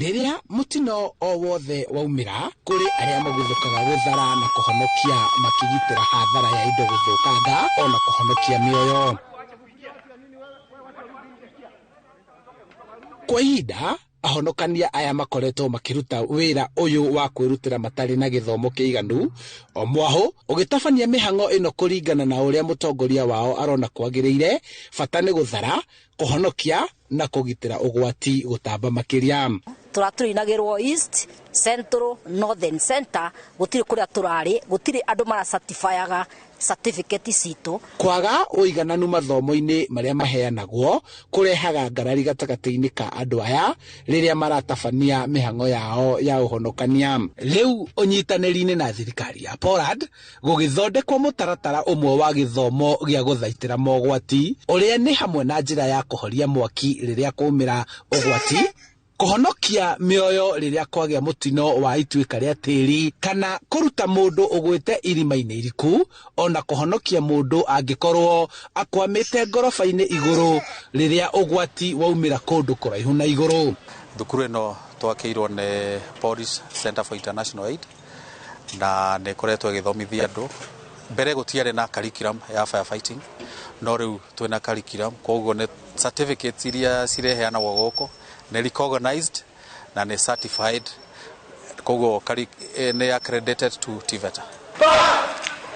Rĩrĩa mũtino o wothe waumĩra, kũrĩ arĩa maguthũkaga gũthara na kũhonokia, makĩgitĩra hathara ya indo gũthũkanga ona kũhonokia mĩoyo. Kwa ihinda ahonokania aya makoretwo makĩruta wĩra ũyũ wa kwĩrutĩra matarĩ na gĩthomo kĩiganu, o mwahũ ũgĩtabania mĩhang'o ĩno kũringana na ũrĩa mũtongoria wao arona kwagĩrĩire. Bata nĩ gũthara, kũhonokia na kũgitĩra ũgwati gũtamba makĩria. Tũratũinagĩrwo East, Central, Northern, Center, gũtirĩ kũrĩa tũrarĩ, gũtirĩ andũ maracertifyaga certificate citũ. Kwaga ũigananu mathomo-inĩ marĩa maheanagwo kũrehaga ngarari gatagatĩ-inĩ ka andũ aya rĩrĩa maratabania mĩhang'o yao ya ũhonokania. Rĩu ũnyitanĩri-inĩ na thirikari ya Poland gũgĩthondekwo mũtaratara ũmwe wa gĩthomo gĩa gũthaitĩra mogwati, ũrĩa nĩ hamwe na njĩra ya kũhoria mwaki rĩrĩa kwaumĩra ũgwati, kũhonokia mĩoyo rĩrĩa kwagĩa mũtino wa ituĩka rĩa tĩri, kana kũruta mũndũ ũgwĩte irima-inĩ iriku, ona kũhonokia mũndũ angĩkorwo akwamĩte ngoroba-inĩ igũrũ rĩrĩa ũgwati waumĩra kũndũ kũraihu na igũrũ. Thukuru ĩno twakĩirwo nĩ Polish Center for International Aid na nĩ ĩkoretwo ĩgĩthomithia andũ. Mbere gũtiarĩ na curriculum ya firefighting, no rĩu twĩna curriculum, koguo nĩ certificates iria cireheanagwo gũkũ nĩ recognized na nĩ certified, koguo nĩ accredited to TVETA. Back,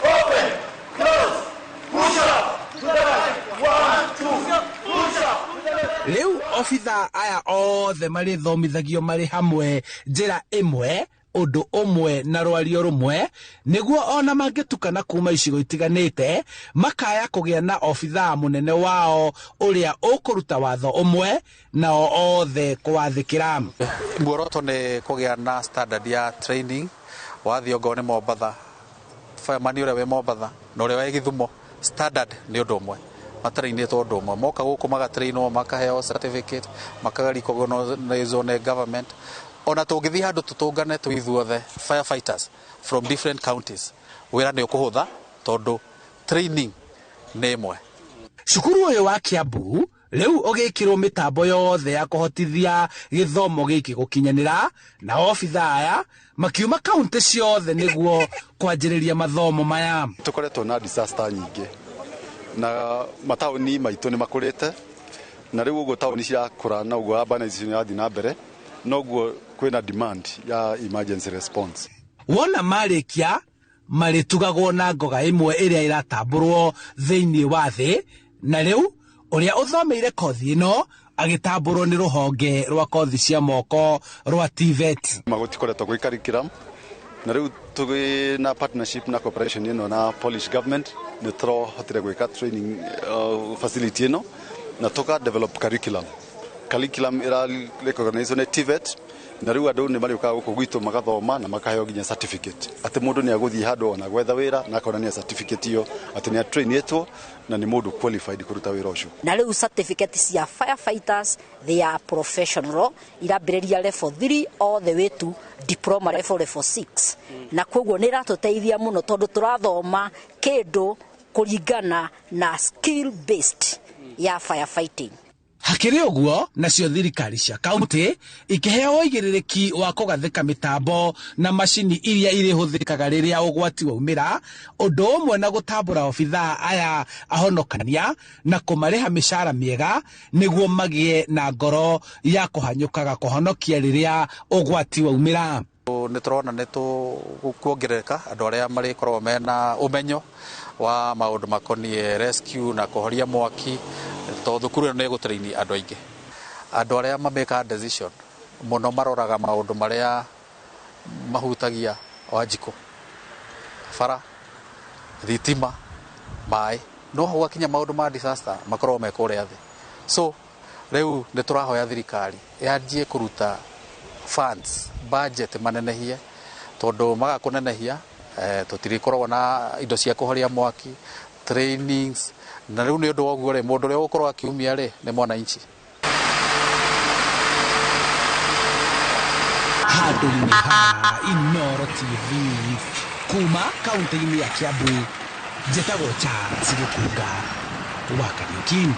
open, close, push up, to the right, 1, 2, push up. Rĩu obitha aya othe marĩthomithagio marĩ hamwe njĩra ĩmwe, ũndũ ũmwe na rwario rũmwe, nĩguo ona mangĩtukana kuma icigo itiganĩte makaya kũgĩa na obithaa mũnene wao ũrĩa ũkũruta watho ũmwe nao othe kũwathĩkĩra. Muoroto nĩ kũgĩa na standard ya training. Wathiĩ ongorwo nĩ Mombatha, fireman ũrĩa wĩ Mombatha na ũrĩa wĩ Gĩthumo, standard nĩ ũndũ ũmwe, matarainĩtwo ũndũ ũmwe. Moka gũkũ magatrainwo, makaheo certificate, makarecognize nĩ government. Ona tũngĩthiĩ handũ tũtũngane twĩ ithuothe firefighters from different counties, wĩra nĩ ũkũhũtha tondũ training nĩ ĩmwe. Cukuru ũyũ wa Kiambu rĩu ũgĩkĩrwo mĩtambo yothe ya kũhotithia gĩthomo gĩkĩ gũkinyanĩra, na obitha aya makiuma kaunti ciothe nĩguo kwanjĩrĩria mathomo maya. Tũkoretwo na disaster nyingĩ na mataũni maitũ nĩ makũrĩte, na rĩu ũguo taũni cirakũra na ũguo urbanization irathiĩ na mbere, noguo kwĩna demand ya emergency response. Wona marĩkia marĩtugagwo na ngoga ĩmwe ĩrĩa ĩratambũrwo thĩinĩ wa thĩ, na rĩu ũrĩa ũthomeire kothi ĩno agĩtambũrwo nĩ rũhonge rwa kothi cia moko rwa TVET. Gũtikoretwo gwĩ curriculum, na rĩu tũgĩ na partnership na cooperation ĩno na Polish government nĩ tũrahotire gwĩka training facility ĩno na tũka develop curriculum. Curriculum ĩra recognize nĩ TVET, na rĩu andũ nĩ marĩũkaga gũkũ gwitũ magathoma na makaheo nginya certificate atĩ mũndũ nĩ agũthiĩ handũ ona gwetha wĩra na akonania certificate ĩyo atĩ nĩ atrainĩtwo na nĩ mũndũ qualified kũruta wĩra ũcio. Na rĩu certificate cia firefighters, they are professional, irambĩrĩria level 3 all the way to diploma level 6, na koguo nĩ iratũteithia mũno tondũ tũrathoma kĩndũ kũringana na skill based ya firefighting. Hakĩrĩ ũguo, nacio thirikari cia kaunti ikĩheo ũigĩrĩrĩki wa kũgathĩka mĩtambo na macini iria irĩhũthĩkaga rĩrĩa ũgwati waumĩra, ũndũ ũmwe na gũtambũra obithaa aya ahonokania na kũmarĩha mĩcara mĩega nĩguo magĩe na ngoro ya kũhanyũkaga kũhonokia rĩrĩa ũgwati waumĩra. Nĩ tũrona nĩ tũkuongerereka andũ arĩa marĩkoragwo mena ũmenyo wa maũndũ makoniĩ rescue na kũhoria mwaki, tondũ thukuru ĩno nĩ ĩgũtrain andũ aingĩ. Andũ arĩa mamĩkaga decision mũno maroraga maũndũ marĩa mahutagia Wanjikũ, bara, thitima, maĩ, no gwakinya maũndũ ma disaster makoragwo me kũrĩa thĩ. So rĩu nĩ tũrahoya thirikari yanjie kũruta funds budget manenehie, tondũ maga kũnenehia tũtirĩkoragwo na indo cia kũhoria mwaki, trainings, na rĩu nĩ ũndũ wa ũguo rĩ, mũndũ ũrĩa ũgũkorwo akiumia rĩ nĩ mwananchi. Handũ-inĩ ha Inooro TV kuma kaunti-inĩ ya Kiambu, njĩtagwo Charles Gĩkunga wa Kariuki.